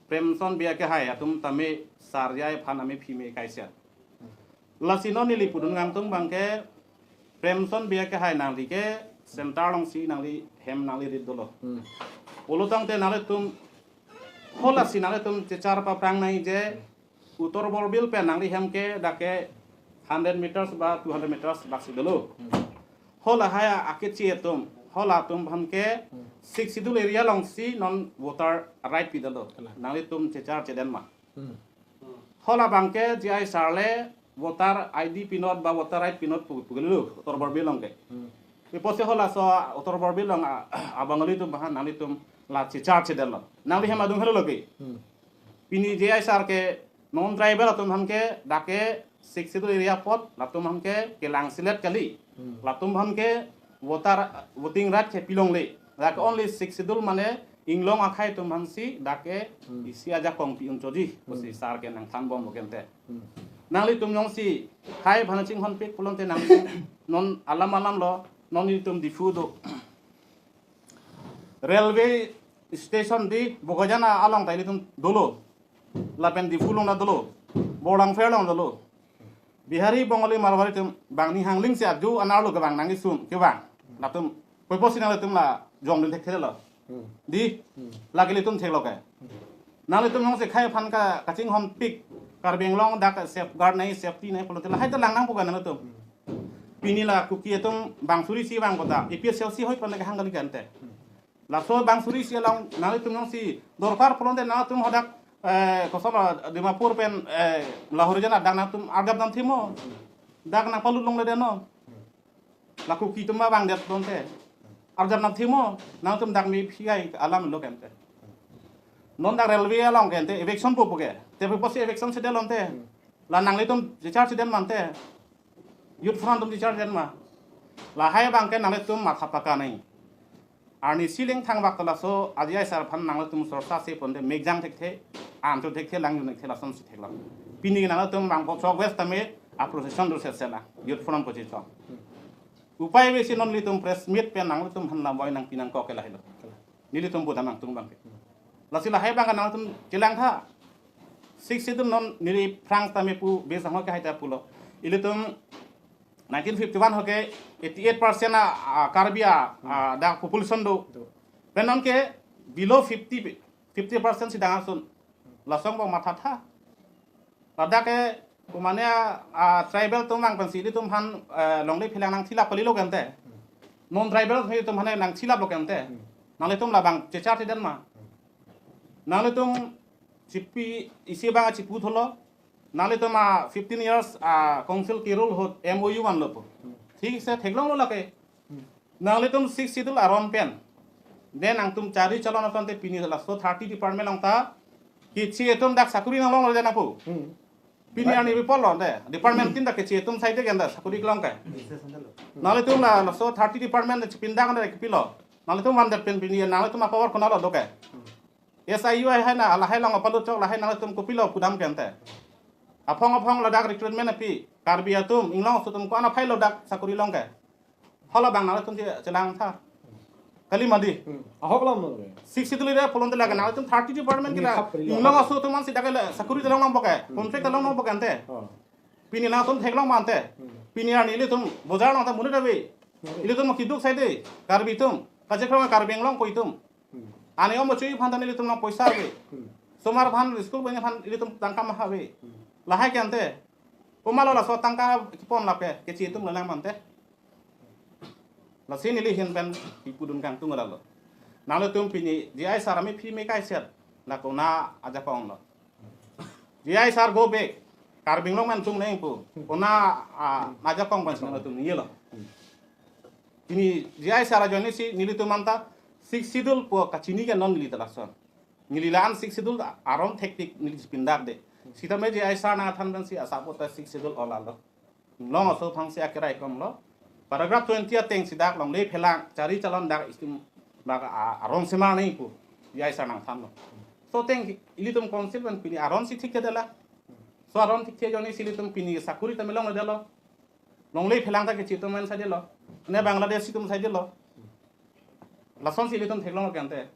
Premchand Bey akehai atum tame sar J I aphan amephi me kaise. Lasi non neli pudun kangtung abangke Premchand Bey akehai nangli ke center alongsi nangli hem nangli rit dolo. Hmm. Pulo tangte nanglitum halasi nanglitum chechar paphrang nangji je Uttar Borbil pen nangli hem ke dak ke hundred meters ba two hundred meters dak si dolo. Hmm. Hala lahai akeche atum, hala atum aphan ke Hmm. Sixth Schedule area alongsi non voter right pi dolo. Kalang. Nanglitum chechar chedun ma. Hmm. Hala abangke J I sar le voter I D pinot ba voter right pinot pu, pu dolo Uttar Borbil along ke. Hmm. Iposi halaso Uttar Borbil along a, a Bengali atum aphan nanglitum la chechar chedunlo. Nangli hem adung helo lo ke. Hmm. Pini J I sar ke non tribal atum aphan ke dak ke Sixth Schedule area apot latum aphan ke kelang selet kali. Hmm. Latum aphan ke voter, voting right ke pilongle. Dak ke only Sixth Schedule mane inglong akhei atum aphansi dak ke Hmm. isi ajakong pi-un choji. Pusi Hmm. sar ke nangthan bomlo ke ante. Hmm. Nanglitum jongsi hai aphan chinghonpik pulote nang non alam alamlo, non ilitum Diphu do. Railway station di Bokajan along ta ilitum dolo. Lapen Diphu along ta dolo. Borlangpher along dolo. Bihari, Bengali, Marwari atum bang ning hangling si aju anerlo kevang nangji sun kevang. Latum puiposi nanglitum la jongdun thekthelo. Hmm. Di Hmm. lake ilitum theklo ke. Hmm. Nanglitum jongsi khei aphan ka, kachinghonpik Karbi Anglong dak safeguard nangji, safety nangji pulote lahai ta lang nangpo ke nanglitum. Hmm. Pini la Kuki atum bang suri isi vang kota, A P H L C hoi pon ke hang kali ke ante. Hmm. Laso bang suri isi along nanglitum jongsi dorkar pulote nanglitum hadak, eh, koson Dimapur pen, eh, Lahorijan adak nangtum arjap dam thimo. Dak nangpalut longledetnon. La Kuki atum abang det pulote arjap dam thimo, nangtum dak mephi ai alamlo ke ante. Non dak railway along ke ante eviction popo ke. Te puiposi eviction sedetlo ante. La nanglitum chechar chedun ma ante. Youth Front atum chechar chedun ma. Lahai abangke nanglitum matha paka nangji. Arnisi lengthang bak ta laso a-J I sar aphan nanglitum sorsa se pulote mekjang thekthe, ancho thekthe, lang jun thekthe, lasonsi theklong. Pini nanglitum bang Bokchok West tame a-procession do sesela, Youth Front procession. Upai ave si non nelitum press meet pen nanglitum aphan lam boi nangpi nangkok ke lahelo. Nelitum pu damnang tung abangke. Lasi lahai abangke nanglitum chelang tha. Sixth Schedule non neli aphrang tame pu base ahok ke hai ta pulo. Ilitum nineteen fifty-one ahok ke eighty-eight percent a, a, Karbi a, a, dak population do. Do. Pen non ke below fifty, fifty percent si dang ason. Lason bang matha tha. Ladak ke kumane a, a, tribal atum vang pensi ilitum aphan, eh, longle phelang nangthilap kalilo ke ante. Non tribal atum aphan nangthilaplo ke ante. Nanglitum labang chechar chedun ma. Nanglitum chipi isi abang chipu tholo. Nanglitum a fifteen years a council kerule ahut M O U vanlo pu. Thik se theklonglo lake. Nanglitum Sixth Schedule aron pen. Den nangtum chari chalon ason te pini laso thirty department along ta keche atum dak sakuri nanglonglo de nangpu. Hmm. Pini arni bipol lo de. Department tin dak keche atum sai de genda sakuri kelong ke. Nanglitum la laso thirty department de chipindak de kepilo. Nanglitum van det pen pini nanglitum a power konatlo do ke. S I U hai na lahai along apalut chok lahai nanglitum kopilo pudam ke ante. Aphong aphong ladak recruitment api. Karbi atum, inglong aso atum ko-an aphailo dak sakuri long ke. Hala abang nanglitum che, chelang tha. Kali mati. Hmm. Ahok lam lo. Sixth Schedule area pulote lake nanglitum thirty department ke la. Inglong aso atum ansi dak ke la sakuri ta longlongpo ke. Hmm. Contract ta longlongpo ke ante. Oh. Pini nangtum theklong ma ante. Hmm. Pini arni ilitum bojar along ta monit ave. Hmm. Ilitum keduk sai de. Karbi atum. Kachekroi Karbi Anglong ko itum. Hmm. Ani om chui aphan ta nelitum nang poisa ave. Hmm. Osomar aphan school banya aphan ilitum tangka ma ave. Hmm. Lahai ke ante. Komatlo laso tangka kepon lap ke, keche atum lalang ma ante. Lasi neli ahin pen ipudun kangtung lalo. Nanglitum pini J I sar amephi me kaise, la kona ajakong lo. J I sar go back. Karbi Anglong men chung neng pu. Kona, ah, ajakong pensi nanglitum ningjelo. Pini J I sar ajoine si nelitum anta Sixth Schedule pu kachini ke non neli ta lason. Neli la-an Sixth Schedule aron thektik neli chipindak de. Sitame J I sir nangthan pensi asap ta Sixth Schedule olalo. Long aso aphansi akerai komlo. Paragraph twenty atengsi dak longle phelang chari chalon dak isim bak a-, aron semar nangji pu J I sir nangthanlo. So ateng ilitum council pen pini aronsi thikthedetlo. So aron thikthedetji ajoinesi ilitum pini sakuri ta melongledetlo. Longle phelang ta kechitum men saidetlo. Ne Bangladesh itum saidetlo. Lasonsi ilitum theklong kante.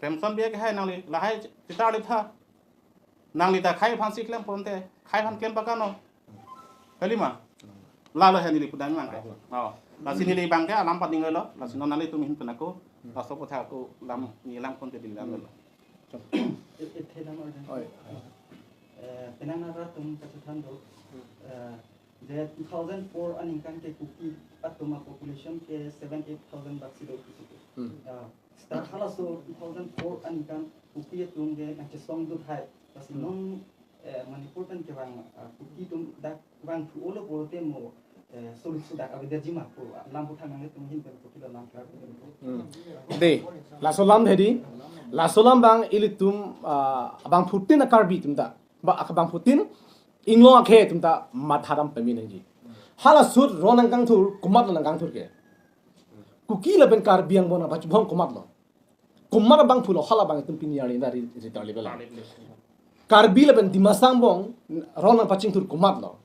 Premchand Bey ke hai nangli lahai chitar litha. Nangli ta khei aphansi klem ponte, khei aphan klem pakano. Kalima. Lalo he neli pudam nang. Oh. Lasi neli abang ke alam pading lo. Lasi non nanglitum ahin pen ako. Laso aphuthak ako lam neli lam ponte dili lam lo. It, it thelam order. Oi. Eh, penang nara atum kachethan do. Eh, je two thousand four aningkan ke Kuki atum a population ke seven eight thousand bak si do. Hmm. Ah, start halaso two thousand four aningkan Kuki atum ke nangchesong dut hai. Lasi non, eh, Manipur pen kevang, ah, Kuki atum dak vangthu-olo pulote mo, eh, soluk sudak avedet jima pu, ah, lam aphuthak nanglitum ahin pen pu kilo lam klar pu. Hmm. De, laso lam hedi, laso lam abang ilitum, ah, abangphutin a Karbi atum ta, ba abangphutin inglong akhei atum ta matha dam pame nangji. Hala ahut ron nangkangthur, komatlo nangkangthur ke? Kuki lapen Karbi angbong nangpachibong komatlo? Komat abangphulo hala abang itum pini arni ta ri-, ritarli pelang? Karbi lapen Dimasa angbong ron nangpachingthur komatlo?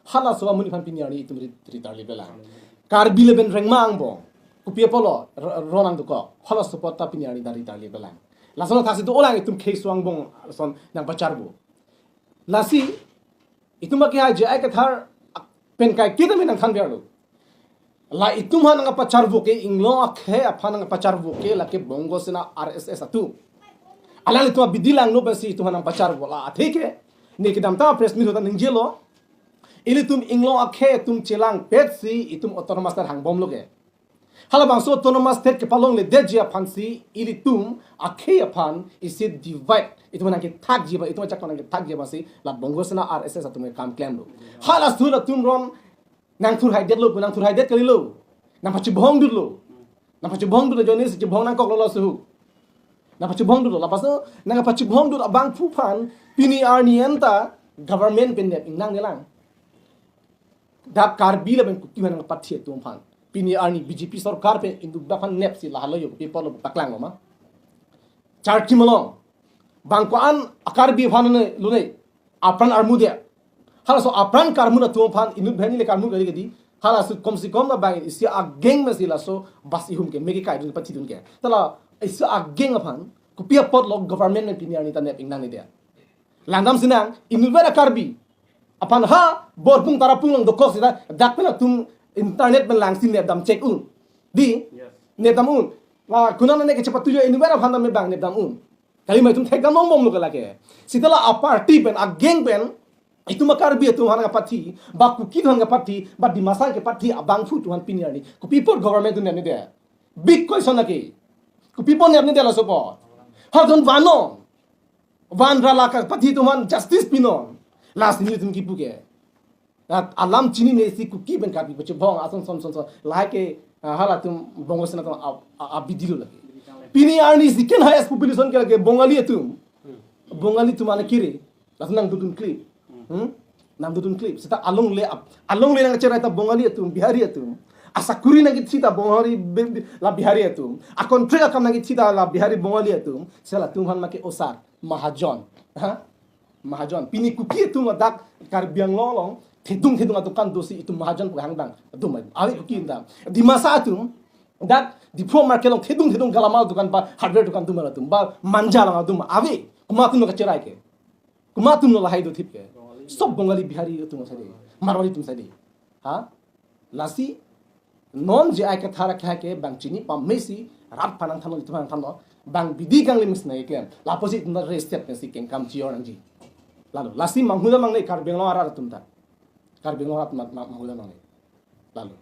Halaso amonit aphan pini arni itum ri-, ritarli pelang? Karbi lapen Rengma angbong kopi apotlo r-, ron nangdokok? Halaso apot ta pini arni ta ritarli pelang? Lason thaksi do-olang itum khei so angbong ason nangpacharbo. Lasi itum baki ha J I Kathar pen kaiketa me nangthan verlo. La itum aphan nangpacharvo ke, inglong akhei aphan nangpacharvo ke lake Bongo Sena R S S atum. Alanglitum abidi langno pensi itum aphan nangpacharvo, la athe ke ne kedamtang press meet ahut ta ningjelo. Ilitum inglong akhei atum chelangpetsi itum autonomous state hangbomlo ke. Halabangso autonomous state kepalongledetji aphansi ilitum akhei aphan isi divide, itum nangkethakji ba, itum ajak nangkethakji aphansi la Bongo Sena R S S atum ke kam klemlo. Hala ahut atum ron nangthurhaidetlo pu, nangthurhaidet kalilo. Nangpachibongdutlo. Nangpachibongdut ajoinesi chibong nangkoklo laso ahut. Nangpachibongdutlo, lapuson nangpachibongdut abangphu aphan pini arni anta government pen nep ingnang nelang. Dak Karbi lapen Kuki aphan nangpathi atum aphan pini arni B J P sorkar pen inut dak aphan nepsi lahelo, yo kopi apotlo paklanglo ma? Charki malong. Bang ko-an a Karbi aphan ne lone apran armu dia. Halaso apran karmu atum aphan inut banghini le karmu kali kali. Halaso kom si kom na bang isi ageng mesi laso bus ihum ke meke kaidun pathidun ke. Tala isi ageng aphan kopi apotlo government pen pini arni ta nep ingnang ne dia? Langdam sinang, inutvet a Karbi aphan ha Borpung Tarapung along dokok seta dak pen atum internet pen langsi nepdam chek un. Di? Yes. Nepdam un. La konat ne kechepathuji inutvet aphan ta me bang nepdam un. Kalima itum thekdam longbomlo ke lake. Seta la a party pen, ageng pen itum a Karbi atum aphan nangpathi, ba Kuki atum aphan nangpathi, ba Dimasa kepathi abangphu atum aphan pini arni kopi apot government atum nepnedet? Big question lake. Kopi apot nepnedet laso apot? Ha don vano. Van ra la kapathi atum aphan justice pinon. Lasi nelitum kipu ke, ah, alam chininesi Kuki pen Karbi pachibong ason son son son. Lahai ke, ah, halatum Bongo Sena atum a, a, abidi lo lake. Pini arni second highest population ke lake Bongali atum. Bongali atum ane kiri. Latum nangdodun clip. Hmm? Nangdodun clip. Seta alongle ap-, alongle nangcherai ta Bongali atum, Bihari atum. Asakuri nangkethi ta Bongali, Bi-, Bi-, la Bihari atum. A contract akam nangkethi ta la Bihari, Bongali atum. Seta latum aphan make osar, mahajon. Ha? Mahajon. Pini Kuki atum ladak Karbi Anglong along thedung thedung adukan dosi itum mahajon pu hangdang. Atum ave Kuki anta. Dimasa atum dak Diphu market along thedung thedung galamal dukan ba hardware dukan doma latum ba manja lang doma ave. Komat atum lo kacherai ke? Komat atum lo lahai dothip ke? Sob Bongali, Bihari atum saide. Marwari atum saide. Ha? Lasi non J I Kathar akhei ke bang chini pamesi rat aphan nangthanlo, itum aphan nangthanlo, bang bidi kanglim si nangkeklem. Lapusi itum ta respect pensi kengkam chi-or nangji. Lalo, lasi manghudam nangne Karbi Anglong arat atum ta. Karbi Anglong arat ma-, ma-, manghudam nangne. Lalo.